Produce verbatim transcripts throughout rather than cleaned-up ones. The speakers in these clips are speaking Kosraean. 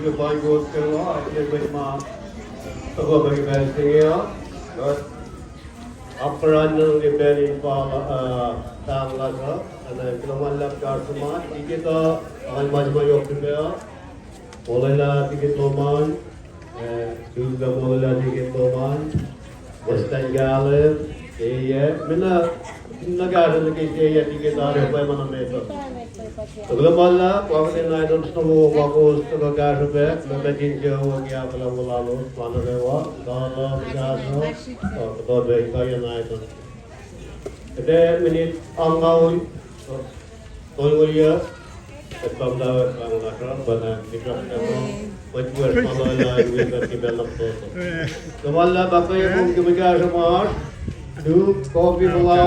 Ke pal kowos kwewa, ac mwet ma tuhkuh pac ke pacl se inge uh, kuht apkuhran nuh ke pacl in pahng, uh, pahng lasr uh, ac kuloh ma luhlahp ke oasr ma, tiket uh, ac ma se ma yohk srihpac uh, molwelah tiket lom an, ac sulpac molwelah tiket lom an, Western Gallop, eyac, mena, na kahsruh nuh ke se eyac tiket uh, ac pwacma nuh met uh. Kuloh ma luhlahp, pa kuht in aitons nuh wo, pa kowos tuhkuh kahsruh pac, na met in ke wo ke ahkolah wo lalos, ma nuh kwewa, kuloh ma luhlahp, kuht in kuh in aitons. Kuht ac minit angngaul, tolngoul yuc, kuht pahnglah, pahnglah sra, pahnglah, kuht pahnglah, mwet wiyacsr ma lwelah in wi kuht ke pacl na fototo. Kuloh ma luhlahp, ahkkweye kom ke mwe kahsruh ma oasr, tube, coffee, puhla,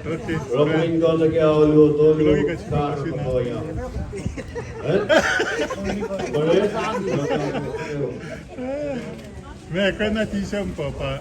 oruh mwet in kuh nuh ke alu tolu, kahsruh kuh ya. Eh? Meac, kena tisem papa.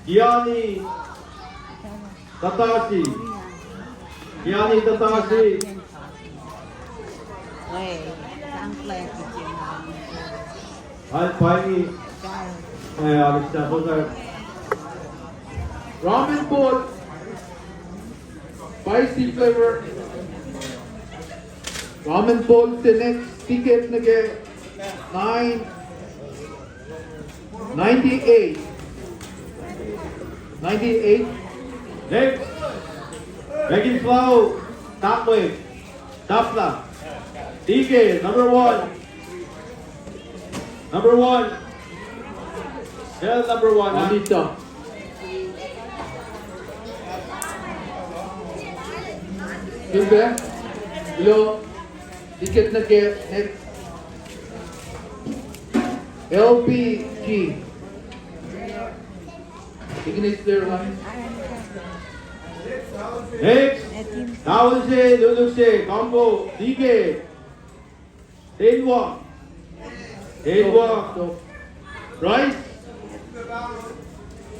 Kiani Tatasi. Kiani Tatasi. Al paini, eh, Alex Tapos, eh, Ramen bowl. Spicy flavor. Ramen bowl se next ticket nuh ke nine ninety-eight. Ninety-eight. Next. Megan Flau. Tapwe. Tapla. D K, number one. Number one. Tell number one, huh? Anita. Silver. Hello. Ticket nuh ke next. L P G. Ignis their line. Next. Towel se, luluk se, combo, D K. Tenwa. Tenwa. Rice.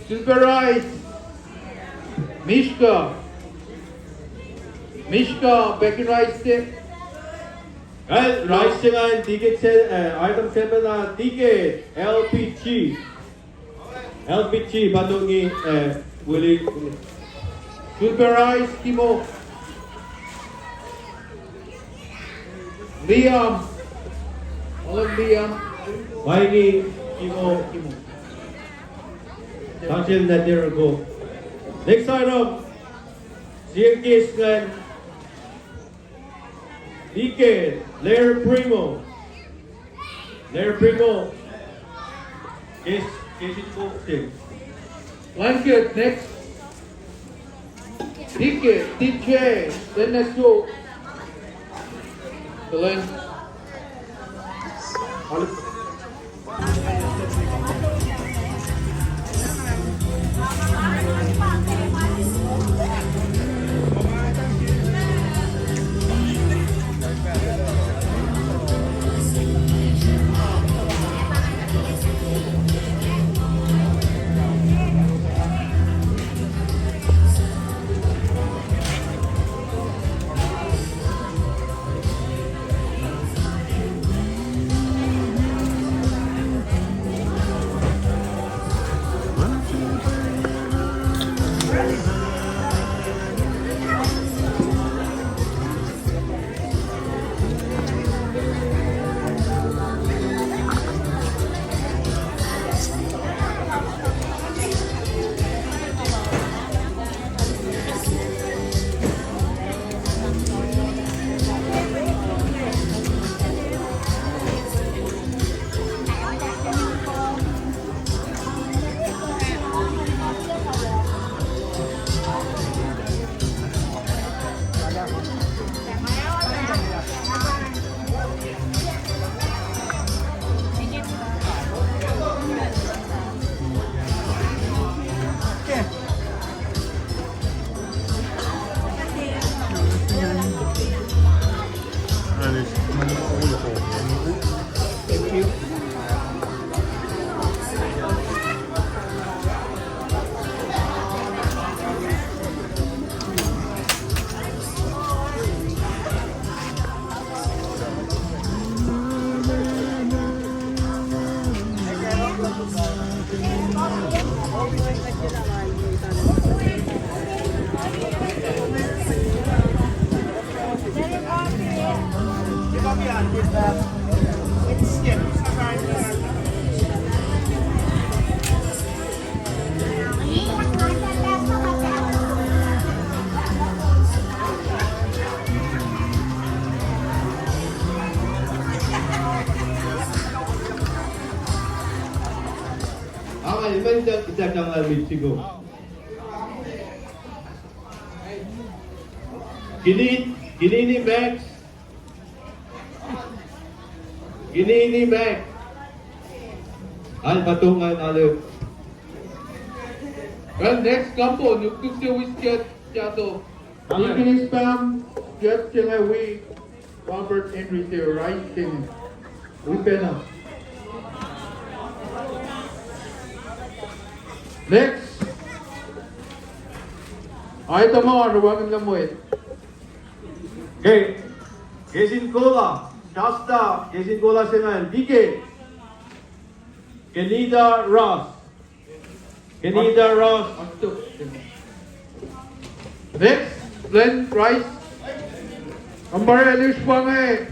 Silver rice. Mishka. Mishka, packing rice se. Well, rice se ngan ticket se, eh, item seven, uh, ticket, L P G. L P G, patungi, eh, Willie. Super Ice, Kimo. Liam. Alan Liam. Mikey, Kimo. Kimo. Tangsil Nadir go. Next item. Siyuck Island. Ticket, Lair Primo. Lair Primo. Kes, kesin boxing. Blanket, next. Ticket, D J, Dennis Joe. Glenn. Amen, amen, dak, dak, dak, dak, dak, dak. Kinin, Kinini Max. Kinini Max. Al patungan alu. Well, next combo, nuknuk se wisket, Jato. Amen. Kinin Spam, Jet Chengai Wi. Robert Henry Terry Wright, Ken Wipena. Next. Aitama, Ruangan Lamwe. Okay. Kesin Kola. Shasta, ke sin goal se ingacn, D K. Kenita Ross. Kenita Ross. Next, Len Rice. Ambare Lush Wange.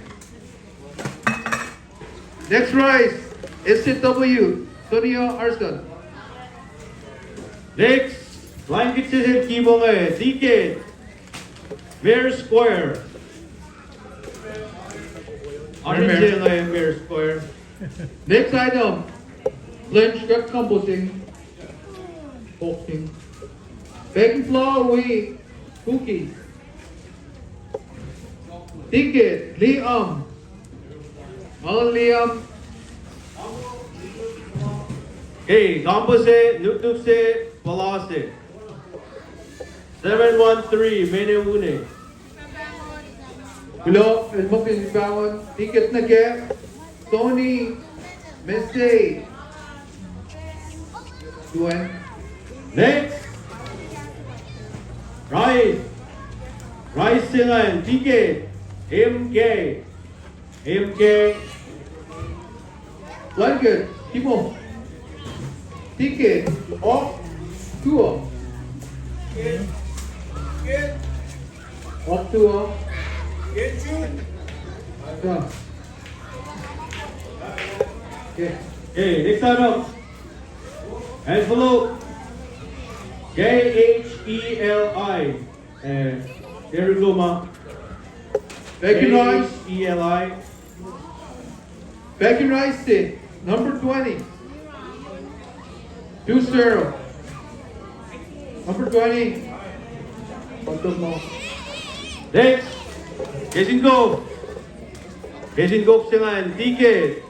Next Rice, S C W, Sonia Arson. Next, line kick session, Kimonge, D K, Mayor Square. Army Mayor Square. Next item, Lynch Cup Composing. Boxing. Packing Floor wi Cookie. Ticket, Liam. Alan Liam. Hey, combo se, nuknuk se, pala se. Seven one three, mene une. Hello, el mukti pawan, ticket nuh ke, Tony, Mesei. Tuan. Next. Rice. Rice Sinan, ticket. M K. M K. Blanket, Timo. Ticket, off, tour. Off, tour. Yeah. Okay. Hey, next item. Envelope. K H E L I. Eh, Terry Goma. Packing Rice. K H E L I. Packing Rice, eh, number twenty. Two zero. Number twenty. Next. Kesin Gov. Kesin Gov Sinan, ticket.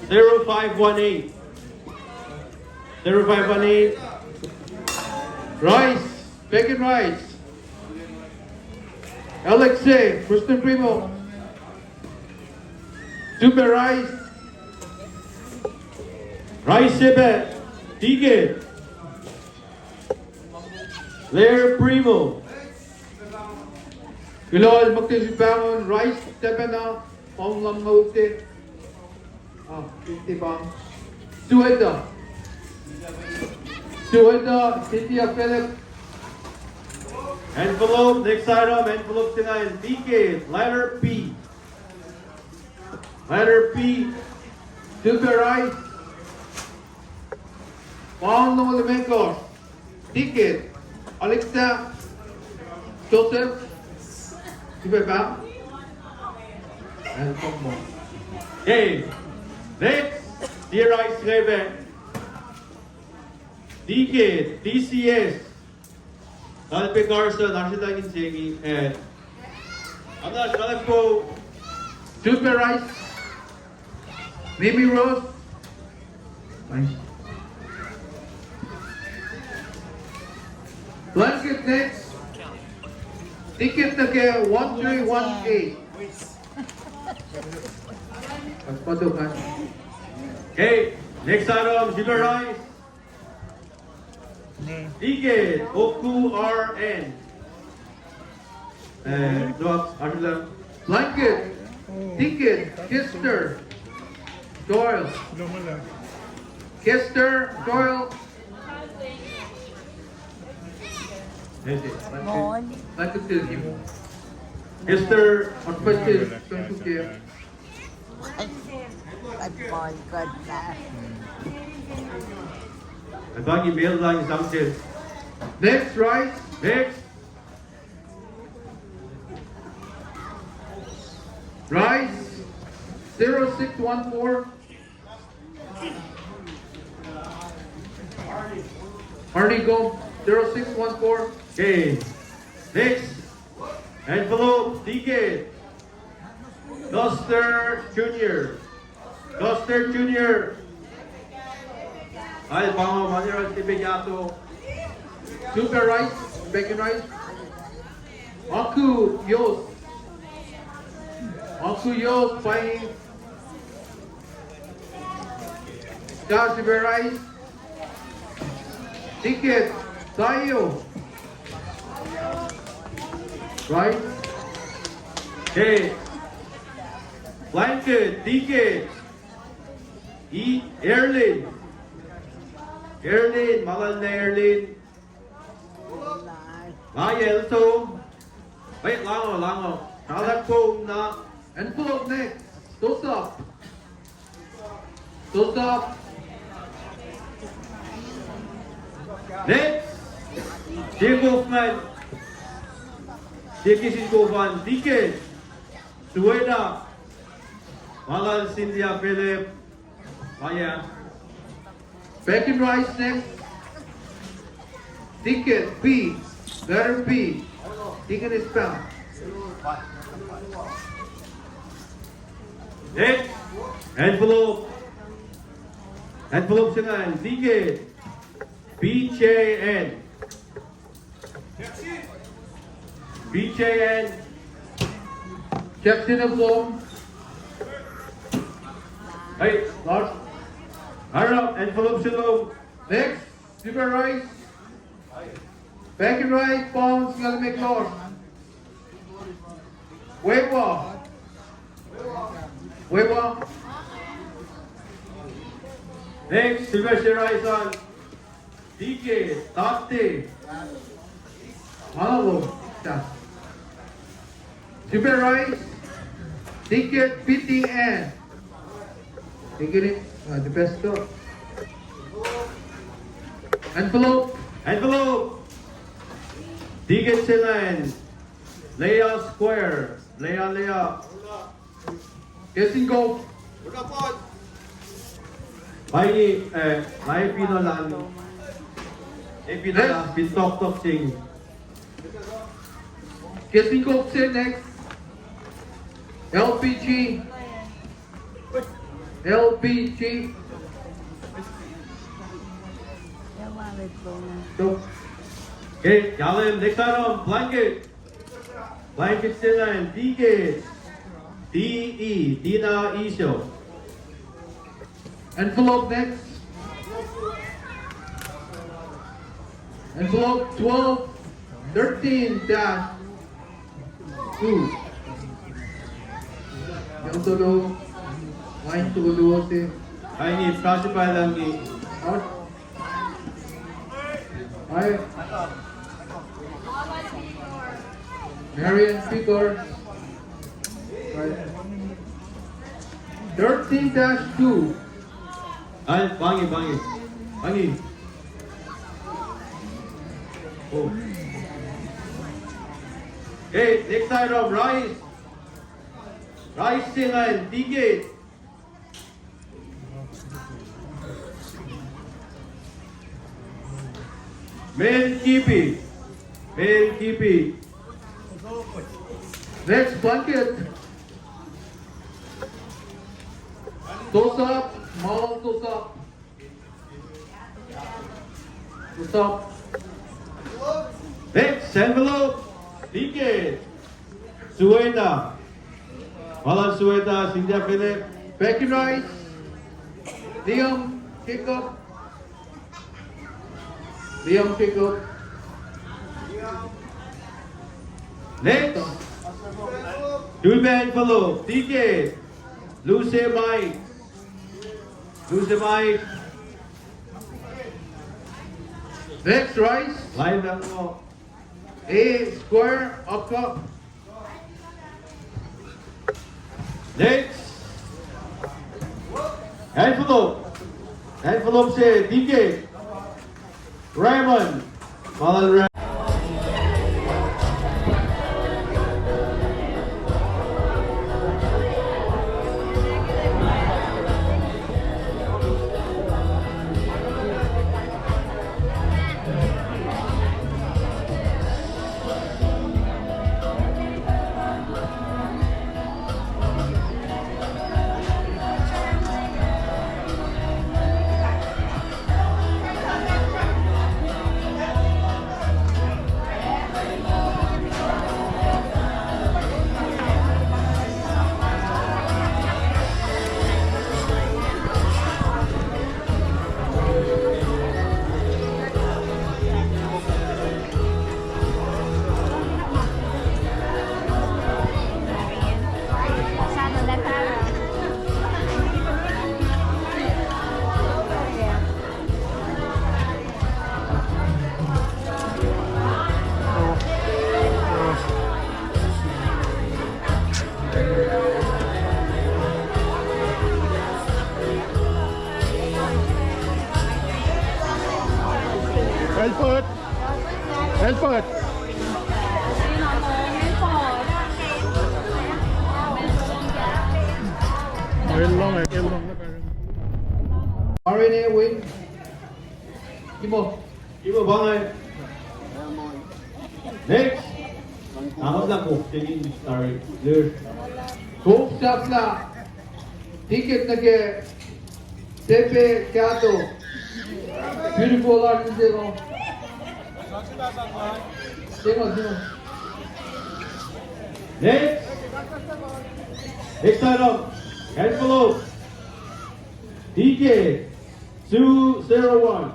Zero five one eight. Zero five one eight. Rice. Packing Rice. Alexei, Kristen Primo. Super Rice. Rice Sebe. Ticket. Lair Primo. Kuloh, el mukti si pahngon Rice Tepena, pahngon lam nga ukte. Ah, fifty pound. Sueda. Sueda, City of Philip. Envelope, next item, envelope Sinan, ticket, letter P. Letter P. Super Rice. Pahngon Lemenko. Ticket. Alexa. Joseph. Sibeba. And Pogmo. Okay. Next. Dear Rice Rebe. Ticket. T C S. Kalpe Carson, Arshita Kinsegi, and Amna Shalako. Super Rice. Mimi Rose. Fine. Blanket next. Ticket nuh ke one three one eight. Okay, next item, Super Rice. Ticket, Oku R N. Eh, Doak, Arshita. Blanket. Ticket, Kester. Doyle. Kester, Doyle. Blanket. Blanket, Kester, Arshita. At ball ka na. At ball, email lang isang din. Next, Rice. Next. Rice, zero six one four. Arnie Gomes, zero six one four. Okay. Next. Envelope, ticket. Duster Junior. Duster Junior. Ay, pango, manera tipe yato. Super Rice, Bacon Rice. Aku Yos. Aku Yos, Pai. Josh Rice. Ticket, Tayo. Right? Ke blanket, D K, E, Erlin. Erlin, ma lal na Erlin. Nga yel to. Wait, lango, lango. Talak po na. Envelope next. Tosap. Tosap. Next. Jekov man. Jekis in kofan. Dikit. Suwena. Ma lal Cynthia Philip. Oh, yeah. Back in rice next. Ticket B. Letter B. Ticket is found. Next. Envelope. Envelope se ingacn. Ticket. B J N. B J N. Jackson of Lom. Hey, Lord. Arap, envelope se lom. Next, Super Rice. Back in rice, bounce, gotta make loss. Wewa. Wewa. Next, Super Rice on. D K, Tate. Malo. Super Rice. Ticket P T N. Ticket, uh, the best of. Envelope. Envelope. Ticket se ingacn. Leia Square. Leia, Leia. Kesin Gov. Pai, eh, pai pino lan. Eh, pino lan, pin tok tok sing. Kesin Gov se next. L P G. L P G. Tok. Okay, Kalim, next item, blanket. Blanket se ingacn, D K, D E, Dina Iso. Envelope next. Envelope twelve thirteen dash two. Yang tolu, line tolu, ose. Kain in, classify lang ni. Out. Hi. Marian Picor. Hi. Thirteen dash two. Hi, bangi, bangi. Bangi. Oh. Okay, next item, rice. Rice se ingacn, D K. Mel Kipi. Mel Kipi. Next blanket. Tosap. Mal Tosap. Tosap. Next, envelope. D K. Suweta. Alan Suweta, Cynthia Philip. Becky Rice. Liam Jacob. Liam Jacob. Next. Dulbe envelope. D K. Luce Mike. Luce Mike. Next, rice. Line up. A square, up top. Next. Envelope. Envelope se D K. Raymond. Paul Raymond. Albert. Albert. El long, el long. R N A win. Kimo. Kimo bangai. Next. Ahmad Lako, taking starring. There. Kok Sapla. Ticket nuh ke Tepe Kato. Beautiful artist, you know. Sino, sino. Next. Next item. Envelope. D K two zero one.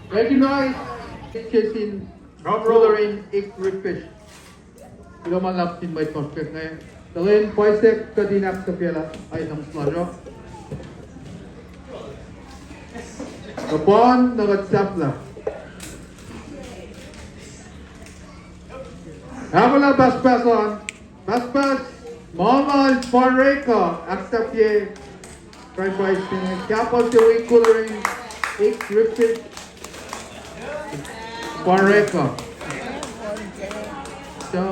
Recognize Jason Rulerin X Ripfish. Kuloh ma luhlahp sin mwet ma srihpac inge. Tuh lwen pwacye kuht in ahksahfyelah items lasr uh. Kuhpan na kuht sahflah. Ahkolah pahspahs an. Pahspahs, Mamal Pareka, ahksahfye. Try by Kapal Dewi Kulerin, X Ripfish. Pareka. So,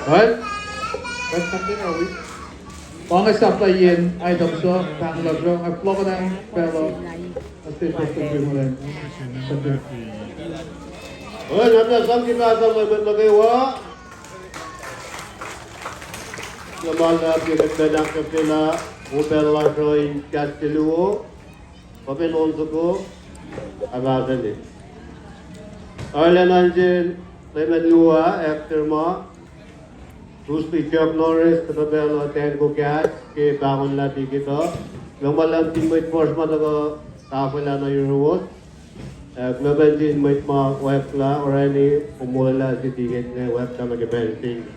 Right? Right, something are we? Pa inge sahflahiyen items uh, pahng lasr uh, ac fohlohkohnang pacl uh, as they post the dream land. Well, I'm not something that I'm not going to go. Yamal uh, you can be an actor, uh, who fell like in cast the luo. Papen on soko, abasani. Arulacna nuh sin, Clement Lua, actor ma. Bruce Lee, Chuck Norris, kuhtuh pacl uh, Tango Cash, ke pahngon lah ticket uh. Lom ma luhlahp sin mwet fuhsr ma tuhkuh tahfwelah nuh yuruwos. Ac kuloh pacna sin mwet ma wacngihn orani, kom molwelah ticket inge wacngihn nuh ke pacl se inge.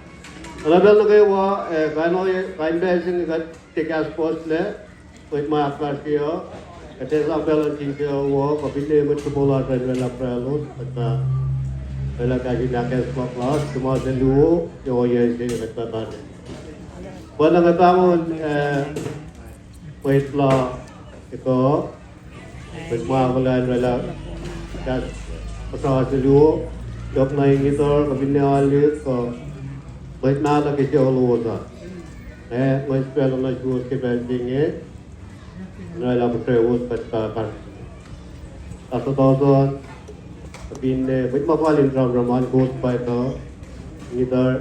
Kuhtuh pacl nuh kwewa, ac kain, kain pacl se inge kuht tiac kahs puhslac. Mwet ma ahkfahsrye uh, kuht ac sang pacl uh in kihtin sucu uh, kuh finne mwet sruhmuhn lasr in oraclah pruhe lalos, kuht fah oraclah kahs in ahkacsmak lasr, suc ma se luo, ke ohiyac se kuht fah pahsr. Pwacnwacng nga pahngon, eh, mwet la, ekuh, mwet ma ahkolah in oraclah kahs puhsra se luo, yohk na inge tuh, kuh finne alu, kuh mwet mahtuh ke sucu lowos uh. Eh, mwet pacl uh nuh suwos ke pacl se inge, in oraclah puhsrewos kuht, uh, pahsr. Lasr uh tohson, kuh finne, mwet ma fal in sramsram an kowos pwacye tuh, ngitar.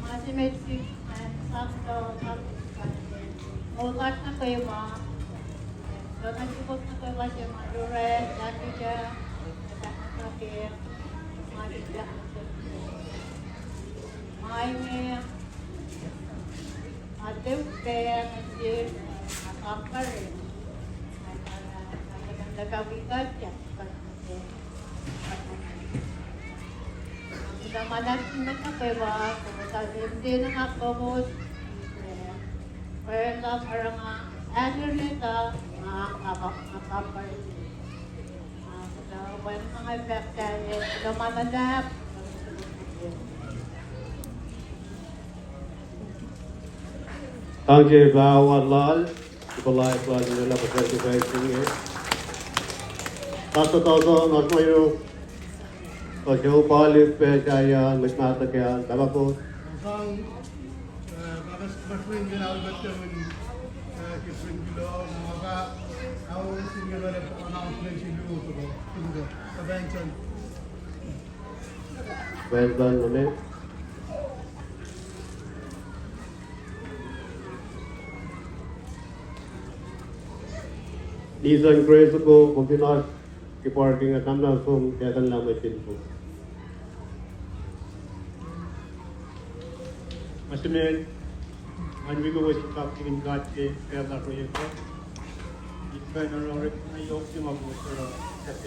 Ma se met sihk, eh, sahflah, sahflah, moul lasr nuh kwewa. Tuh nuh suwos nuh kwewa se ma lure, yakita, ma inge, ma tiac upac nuh sihk, ma kapkari. Tangke pahwat lal, sipalai pahwat lal, pahwat lal, pahwat lal. Pastor Tausa, Nasmayo, Pastor Palik, Pecaya, Mesnataka, Tabako. Sang, eh, Bakas, Baswin, Albert, Tewin, eh, Kiprin, Kilo, Maka, Au, Singa, Announcement, Silu, Tuko, Tuko, Benson. Benson, Mune. Nissan Grace ko, kom fin oasr ke parking ah, sramsram som ke akan lah mwet in kom. Ma se met, ngan wi kowos in kapkihn God ke pacl lasr uh. Ipin oruh orekma yohk se ma kowos oruh, sahp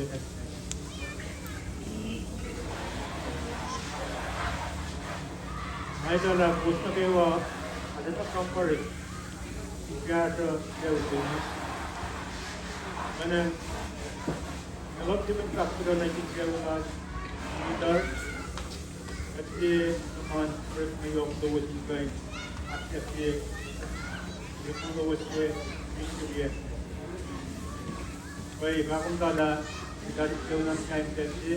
Ma etuh lah kowos nuh kwewa, Kampare, in kahsruh, kahsruh. Mweyen, nga luhngse mwe fahk kuloh nuh sin Leader, Leader, kuht ke, man, orekma yohk lowos in kuh in ahkfahsrye orekma lowos ke, in kuliyac. Pwacye, pahkomuhta lah, ita dik seunam kain kacl se.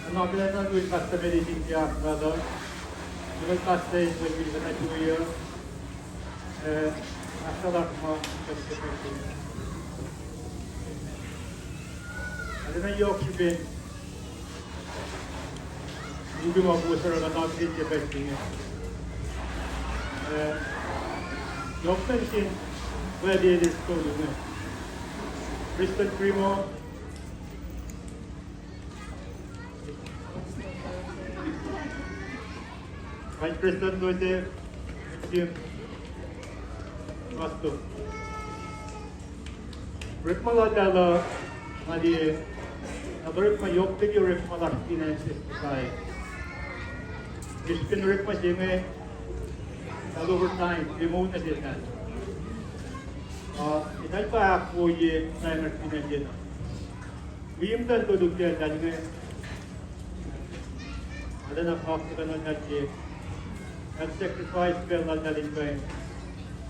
Nga na pacl na luhn pastor medisin ke ahkfalye. Luhn pastor in wi kuht na tuya. Eh, ahkfalye ma, kuht ke pastor. Ate na yohk srihpen Ubi ma kowos oruh kuht ke pacl se inge. Eh, yohk pacl sin gladiators tolu inge. Prestuhn Primo, Vice Prestuhn Lote, Jim, Pastor. Orekma laltahl uh, nga liye, na orekma yohk liki orekma lasr fin acn Sesbuk ah. Sesbuk orekma se inge, eltahl overtime, ke moul nuh sesr. Ah, eltahl pa ahkwoye time fin acn se na. Wi muhtuhn tolu ke eltahl inge. Arulacna fahk nuh ke eltahl ke, eltahl sacrifice pacl laltahl in kuh in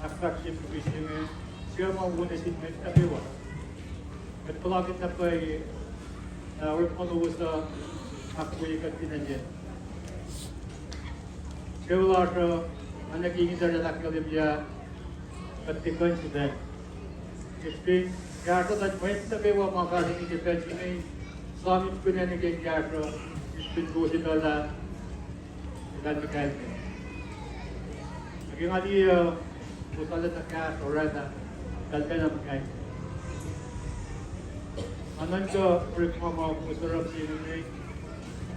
ahkfahsrye mihsenge, sie ma wo nuh sin mwet nuh kwewa. Mwet puhlakihn na pwacye, na orekma lowos uh ahkwoye kuht fin acn se. Ke lasr uh, ma nuh ke inge tari ahkkahlwemye, kuht tiac kuh in sifacna. Sifilpac, kahsruh luhn mwet nuh kwewa ma fahsrweni ke pacl se inge, sang ipkuna nuh ke kahsruh, sifilpac kowos etuh lah, eltahl muhkwena. Nuh ke nga liye, kowos arulacna kahsruh oraclah, eltahl pacna muhkwena. Nga nuhnkuh orekma ma kowos oruh se inge,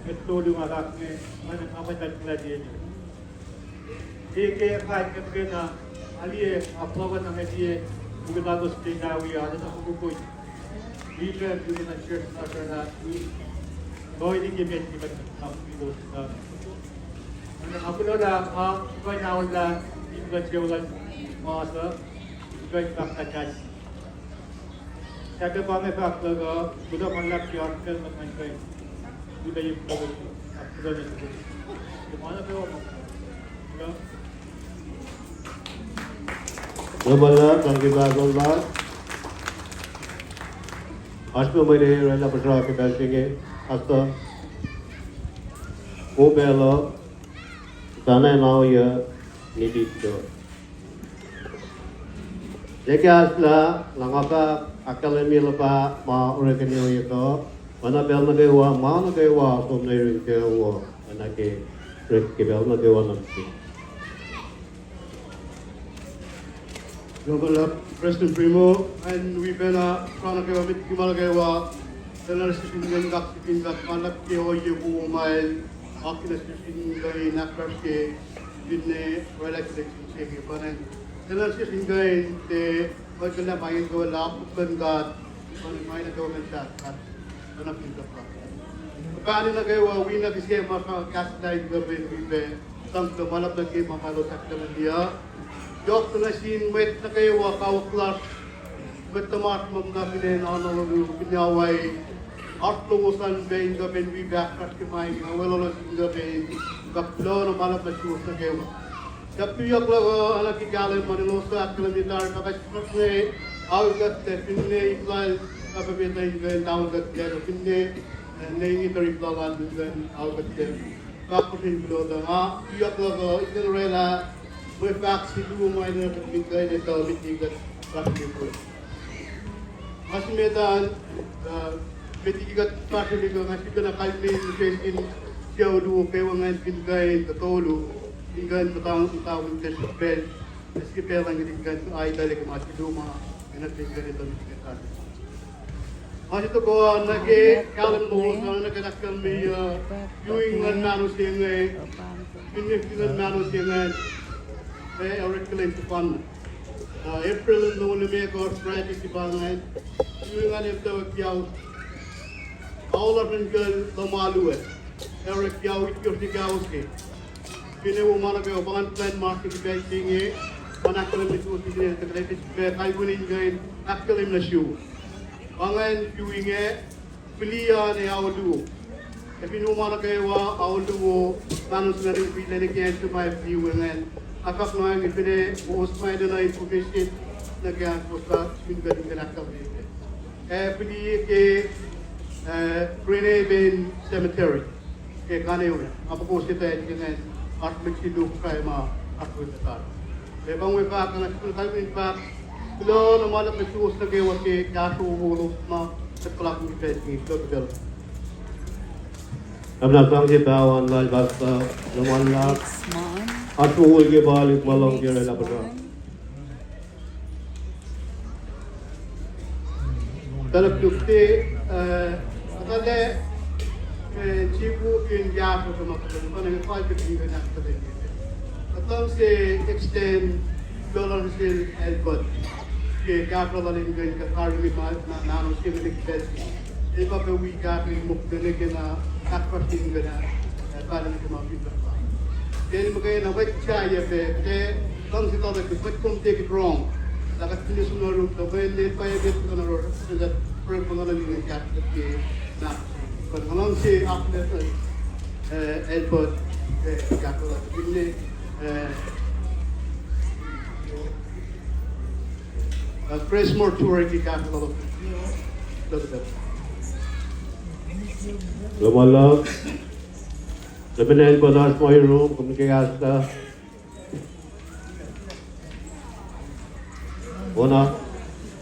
mwet tolu ma fahk inge, nga nuhnkuh muhtahl gladiator. Ke, ke fahk ke pacna, nga liye, nga plwacn na nga liye, ukwe lalos ke na wi arulacna fokoko. Wi pacl wi na church na srana wi. Toeni ke met ke pacna na wi los na. Nga kuloh lah, nga kuh in aolla, in kuh in seolah, ma suc, in kuh in fahk kahs. Sahp pa inge fahk lah, kuloh ma luhlahp ke oasr pacl nuh kain. Kuloh ye kuloh. Kuloh ye kuloh. Ke ma na pacl ma. Kuloh. Kuloh ma luhlahp, thank you, Pastor Lal. Oasr mwe orwaclah puhsra ke pacl se inge, Pastor. Ko pacl uh, sana na ohiyac, nititko. Ke kahs lah, na nga fahk, ahkkahlwemye luhpah ma orekeni ohiyac uh, oacna pacl nuh kwewa, ma nuh kwewa, som nuh yurin kwewa, oacna ke, orekma ke pacl nuh kwewa nuh ke. Kuloh ma luhlahp, Prestuhn Primo, an wi pacna, pacna kwewa, met liki ma nuh kwewa, tuh na sisr in kuh in kaksakihn kuht ma luhlahp ke ohiyac wo ma el, akihlen sisr in kuh in ahkfahsrye, finne orwaclah ke lwen se inge, pa ingacn. Tuh na sisr in kuh in tiac, kuht kuh lah ma in kuh lah apkuhran God, pa ingacn ma in kuh in sahk, pa ingacn fin kuh pa. Pahni nuh kwewa, wi na kihsen ma fah kahs lah in kuh in wi pac, sang kuh ma luhlahp nuh ke ma ma elos ahkkahlwemye. Yohk tuh nuh sin mwet nuh kwewa kawuck lasr, mwet tuhmasr ma muhta fin acn Honolulu, fin Hawaii. Oasr lowos an pac in kuh in wi pac ahkfahsrye ma inge, weluhlos in kuh in kuh in kuloh na ma luhlahp nuh suwos nuh kwewa. Sahp tuyak luhk uh, oacna ke kahlwem ma elos ahkkahlwemye tari, pahpah srihsrnge, aol kuht tiac finne ip lal, pahpah met uh in kuh in aol kuht tiac, finne, eh, ne inge tari ip lal an in kuh in aol kuht tiac. Fahk puhsren kuloh tuh nga, tuyak luhk uh, in kuh in orwaclah, mwe fahk se luo ma in kuh in kuh in etuh met liki kuht fahsrweni kuh. Ma se met an, uh, met liki kuht fahsrweni kuh, nga sifacna kalmeyac mihsenge in sucu luo kwewa ingacn fin kuh in kuh tolu, in kuh in muhta, muhta win test pacl, test ke pacl an kuht in kuh in aitahlah ke ma se luo ma, in kuh in kuh in etuh met liki kuht fahsrweni. Ma se tohkoh nuh ke kahlwem lowos an, nuh ke ahkkahlwemye, uh, viewing luhn mahno se inge, viewing luhn mahno se inge, eh, orekma lwen sefanna. Uh, April in longoul limekohsr, Friday se pa ingacn, viewing an etuh ke ao, ao lasr in kuh in lohm alu ah. Eric Yao, itkohsr nuh ke Aoke. Finne wo ma nuh kwewa, pa ingacn plwacn ma se ke pacl se inge, ma ahkkahlwemye suwos inge, tuh kuht ac tiac kalweni in kuh in ahkkahlwemye nuh sum. Pa ingacn fiu inge, fihliyac ac ao luo. Ac fin wo ma nuh kwewa, ao luo, mahno se ingacn in fihliyac nuh ke acn se ma fihliyac we ingacn. Ac fahk nuh ingacn finne kowos ma enenuh information nuh ke acn kowos sun kuht in kuh in ahkkahlwemye. Ac fihliyac ke, eh, Green Haven Cemetery. Ke kanewe, apoko se ta ingacn, oasr mwet se luo kuh ma oasr mwet ta. Ac pa inge fahk, nga sifil kalweni fahk, kuloh na ma luhlahp nuh suwos nuh kwewa ke kahsruh wowo lowos ma kuht puhlakihn ke pacl se inge, kuloh ke pacl. Am na sang se paho an lal Pastor Loman Lak. Oasr wowo ke pahluh ma luhngse oraclah puhsra. Tuhlihk lukti, eh, atalah, eh, sipukihn kahsruh ma kuht in kuh in fal ke pihtuhnak kuht in. Kuht luhngse extend kuloh lal sel Albert ke kahsruh lal in kuh in karihngihn ma, ma, ma, ma, sel in kuh in El pa pac wi kahsruh in mokle nuh ke na ahkfahsrye in kuh na, eh, pahluh nuh ke ma fin kuht pa. El muhkwena mwet sahyac pac, ke luhngse tuhlihk, mwet kom take it wrong. Lah kuht finne som nuh yurum, tuh mwet el pa emet kuh na oruh, kuht oruh kuh na in kahsruh ke na. Kuht luhngse akmuhta, eh, Albert, eh, kahsruh lal, finne, eh, Uh, Chris Mortuary ke kahsruh lal. Lomalak. Lemenac Elbert, oasr ma yurum, kom nuh ke kahsruh. Ona.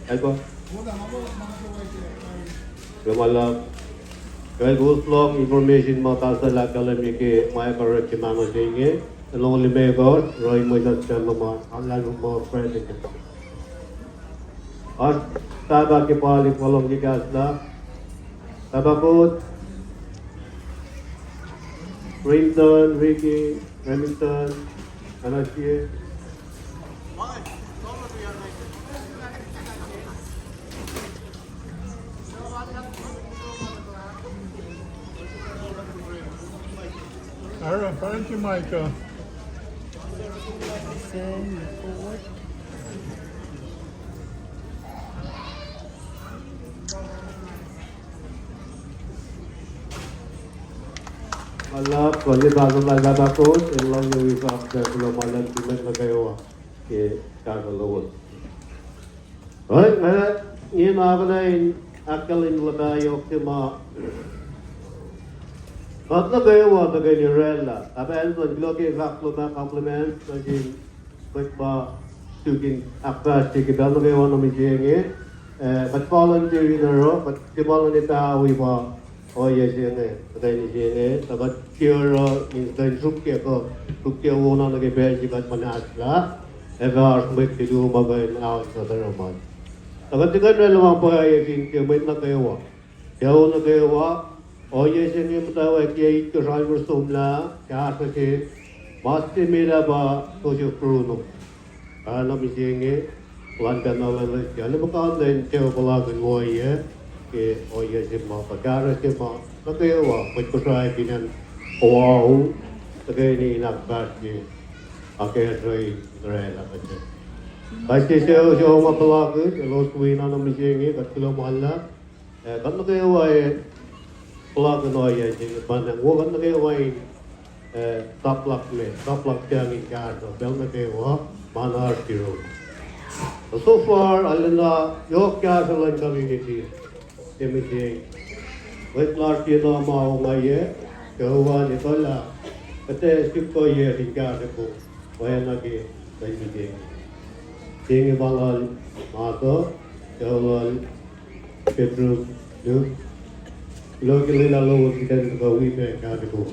Elbert. Lomalak. Kacl kowos lohng information ma Pastor el ahkkahlwemye ke ma ac oruh ke mahno se inge. Elos limekohsr, oruh in mwe sasuc lom an, alan muh president. Oasr pahpah ke pahluh ma luhngse kahsruh. Pahpah Kot, Rinton, Ricky, Remington, Anasie. Aaron, find your mic, uh. Ma luhlahp, kuh in pahngon lal Pahpah Kot, el lohng wi fahk kuloh ma luhlahp nuh sin mwet nuh kwewa ke kahsruh lowos. Oruh, nga, nge na kuh in ahkkahlwemye luhpah yohk se ma kuht nuh kwewa tuhkweni oraclah. Pahpah Anson, kuloh ke fahk lom ah, compliments nuh sin mwet ma suk in ahkfahsrye ke pacl nuh kwewa nuh mihsenge. Eh, kuht volunteer in oruh, kuht tiac volunteer pawi pa ohiyac se inge, tuhkweni se inge, tuh kuht tiac oruh in kuh in sruokyac kuh, sruokyac wona nuh ke pacl se kuht muhnahslah, ac fah oasr mwet se luo ma kuh in aol kuht oruh ma. Tuh kuht tiac kuh in oraclah ma pwacye fin ke mwet nuh kwewa. Sucu nuh kwewa, ohiyac se inge muhtwacwacack itkohsr alkosr somlah, kahsruh se, mas se met ah pa Joseph Bruno. Oacna mihsenge, plwacn pacna lwelah ke lwepuh kain lwen sucu puhlakihn ohiyac, ke ohiyac se ma, kuh kahsruh se ma nuh kwewa mwet Kosrae fin acn Oahu, tuhkweni in ahkfahsrye, akacsruhi oraclah kuht. Kais sie sucu se ma puhlakihn, elos wi na nuh mihsenge, kuht kuloh ma luhlahp. Eh, kuht nuh kwewa, eh, puhlakihn ohiyac se inge, pa na wo kuht nuh kwewa in, eh, saplak me, saplak pahng in kahsruh pacl nuh kwewa, ma na oasr yurum. So far, arulacna yohk kahsruh luhn community se mihsenge. Mwet lasr ye na ma ongaiyac, kwewa etuh lah kuht ac suk kuhiyac in kahsruh kom, oacna ke lwen mihsenge. Se inge ma lal Maso, sucu lal Petrus, Luke, kuloh ke lwelah lowos in kuh in wi pac kahsruh kom.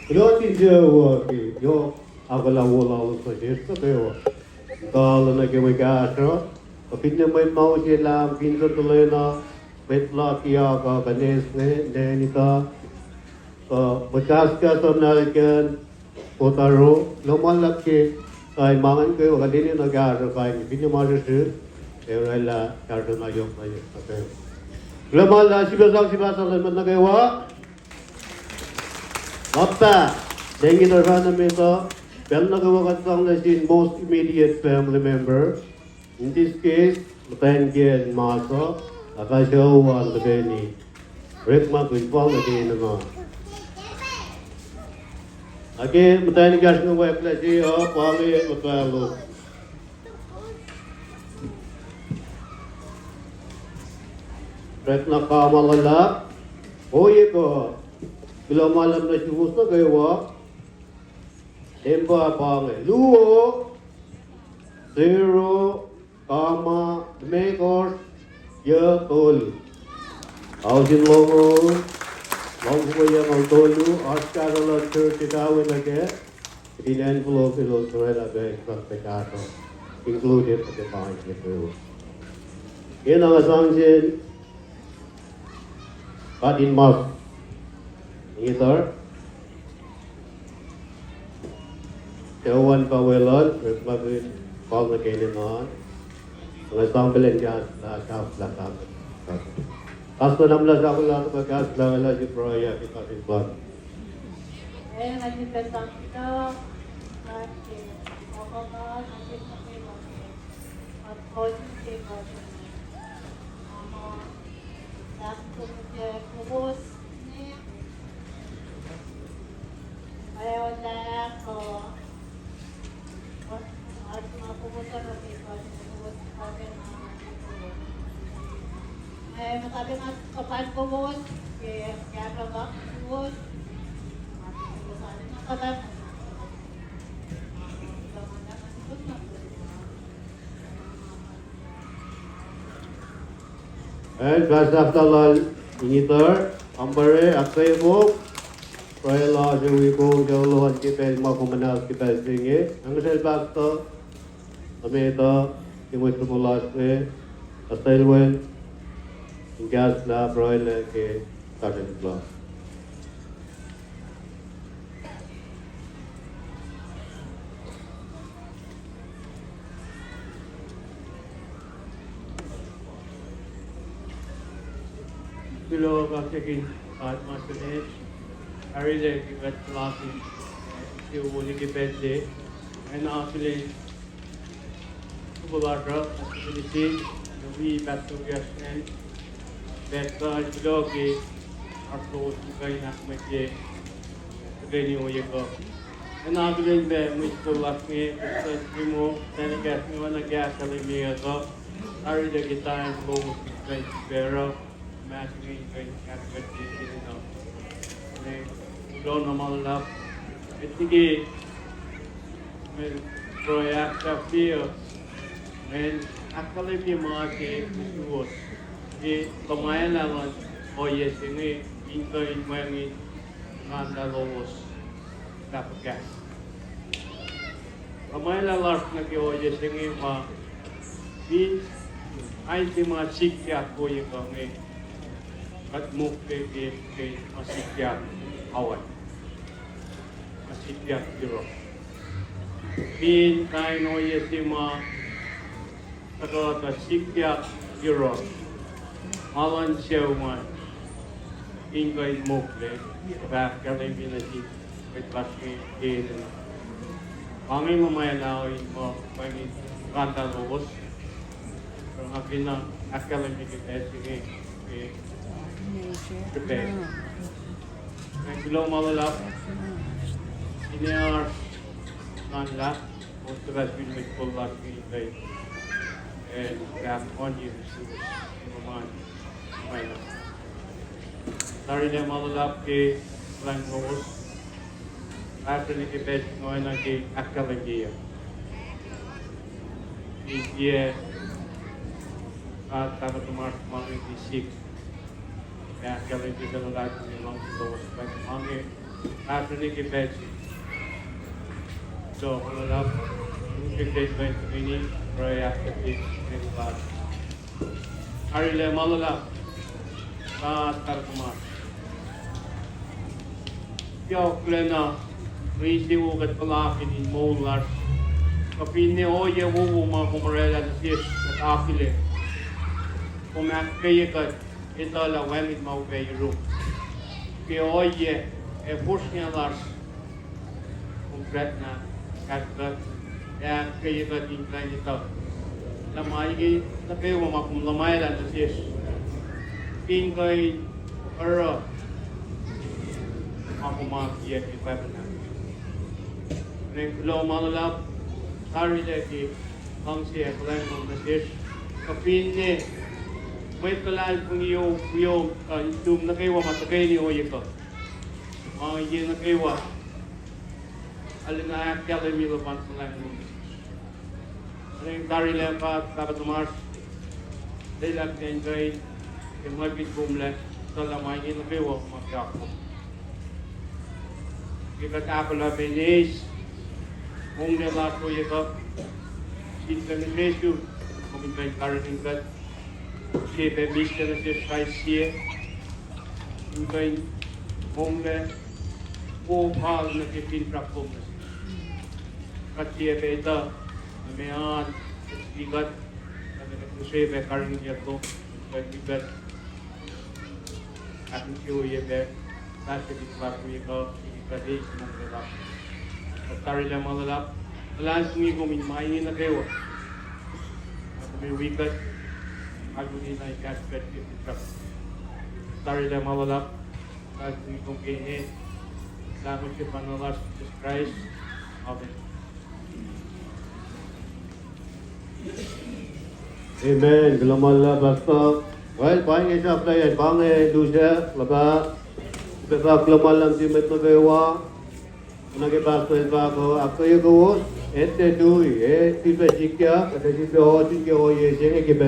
Kuloh sin sucu uh ke yohk ahkolah wo lalos nuh sesr nuh kwewa. Kuloh nuh ke mwe kahsruh, kuh finne mwet ma use lahm, Vincent Elena, mwet lal Kiaka, kuh Nes inge, Nenita, kuh mwet kahskahs uh Nalken, Kotaro, kuloh ma luhlahp ke kain ma ingacn kwewa, kuht enenuh kahsruh kain, finne ma srihsrihk, ac oraclah kahsruh na yohk na yohk nuh kwewa. Kuloh ma luhlahp, sifilpac sang, sifilpac sang luhn mwet nuh kwewa. Lapah, lengit orana met uh, pacl nuh kwewa kuht sang nuh sin most immediate family member. In this case, muhtwacn kiyacl Masa, akacsruhi an tuhkweni orekmakihn fal nuh ke enenuh. Ac ke muhtwacn ekahsr inge wacngihn se uh, pa inge muhtahluk. Orekna kama luhlahp, ohiyac kuh, kuloh ma luhlahp nuh suwos nuh kwewa. Empa pa inge luo, zero, kama, limekohsr, yuh, tolu. Ao sin longoul, luhmfoko yuh, tolu, oasr kahsruh luhn church ac kawe nuh kac. Kihtin envelope elos oraclah pac srak pac kahsruh, included nuh ke pain ke pruhe. Ena nga sang sin katinmas inge tari. Tuh wacngihn kaweluhl, orekmakihn fal nuh ke enenuh an. Nga sang pacl in kahs lah, kahs lah, kahs. Kahs lah, namlah sakulah, tuhkuh kahs lah, lah, si pruhe, ke kahs in fal. Ac kahs sahflah lal inge tari, Ambare, ahkkweye kom, pruhe lasr uh wi kom, ke lohacng ke pacl ma kom muhnahs ke pacl se inge, angisacl pastor, nuh met uh, ke mwet sruhmuhn lasr inge, Pastor Elwell, in kahs lah pruhe lah ke kahs in fal. Kuloh kaksakihn God ma se met, arlac ke kuht puhlakihn, eh, sie woli ke pacl se, ac na akihlen soko lasr uh, ac soko nuh sin, na wi pahtokyacsr an, paht uh, kuloh ke oasr lowos in kuh in ahkmwekye tuhkweni ohiyac kuh. Ac na akihlen pac mwet kol lasr inge, Prestuhn Primo, Senator Gasngo, oacna ke ahkkahlwemye uh, tari ke time lowos in kuh in sifacna, ma se inge in kuh in ahkkahlwemye enenuh. Ac kuloh na ma luhlahp, met liki mwe pruhe ahksahfye uh, mweyen ahkkahlwemye ma se nuh suwos ke luhmwaclah luhn ohiyac se inge, in kuh in wacngihn muhkwena lowos lah fuhkah. Luhmwaclah lasr nuh ke ohiyac se inge pa, fin ain se ma sikyak ohiyac kuh inge, kuht mokle ke, ke ma sikyak awan. Ma sikyak yohrohsr. Fin kain ohiyac se ma tuhkuh tuh sikyak yohrohsr, ma luhn sucu an, in kuh in mokle, kuh ahkkahlwemye nuh sin mwet lasr inge ke enenuh. Pa inge luhmwaclah in muh pa inge muhkwena lowos, oruh nga kena ahkkahlwemye ke pacl se inge ke srihpac. Ac kuloh ma luhlahp, ine oasr nuhnlah, kowos tuhfah sifil mwet kol lasr inge, ac fahk on ye suwos, in ma muhkwena. Tarilac ma luhlahp ke kuhlwacng lowos. Kahsruh nuh ke pacl se inge oacna ke ahkkahlwemye uh. Ke sie, ah, Pahpah tuhmasr ma inge ke sik, ac ahkkahlwemye ke luhlahlfongi luhngse lowos, pa inge kahsruh nuh ke pacl se inge. So, ma luhlahp, ke pacl se inge, pruhe ahkkahlwemye ke luhlahlfongi. Tarilac ma luhlahp, God Pahpah tuhmasr, yohklacna mwe insewowo kuht puhlakihn in moul lasr, kuh finne ohiyac wowo ma kom oraclah nuh sesr kuht akihlen, kom ahkkweye kuht etuh lah wacngihn ma upac yurum. Ke ohiyac ac fosrngah lasr, kom srackna kahsruh kuht, ac ahkkweye kuht in kuh in etuh lah ma inge nuh kwewa ma kom luhmahlah nuh sesr, in kuh in oruh ma kom akiyac ke Bible ah. Kuloh ma luhlahp, tarilac ke luhngse ac kuhlwacng lom nuh sesr, kuh finne mwet luhlahlfongi, wi, uh, nuh kwewa ma tuhkweni ohiyac kuh, ma inge nuh kwewa arulacna ahkkahlwemye luhpan kuhlwacng lom nuh sesr. Kuht tarilac, God Pahpah tuhmasr, lwelah kuht in kuh in, ke mwe pit komlac, tuh lah ma inge nuh kwewa ma ke akwuck. Ke kuht ahkolah pac in eis monglac lasr ohiyac kuh, sin kuh in eis, kom in kuh in karihngihn kuht, sie pac mihslac nuh sesr kais sie, in kuh in monglac, o, fal nuh ke finsrak lom nuh sesr. Kuht tiac pac etuh lah meac an, kuht, kuht, kuht use pac karihngihnyuck lom, kuht, kuht ahkinsewowoye pac, lasr ke finsrak ohiyac kuh, kuht eis monglac lasr. Kuht tarilac ma luhlahp, luhlahlfongi kom in ma inge nuh kwewa, na kom ac wi kuht, alu na in kahsruh kuht ke finsrak. Tarilac ma luhlahp, luhlahlfongi kom ke ine Leum sefanna lasr Jisus Kraist. Amen. Amen. Kuloh ma luhlahp, Pastor. Well, pa inge sahflahiyac, pa inge lusac, luhpah, sifilpac fahk kuloh ma luhlahp nuh sin mwet nuh kwewa. Oacna ke Pastor el fahk uh, ahkkweye kowos, etuh tui, ac sifilpac sikyak, ac sifilpac ohsun ke ohiyac se inge ke pacl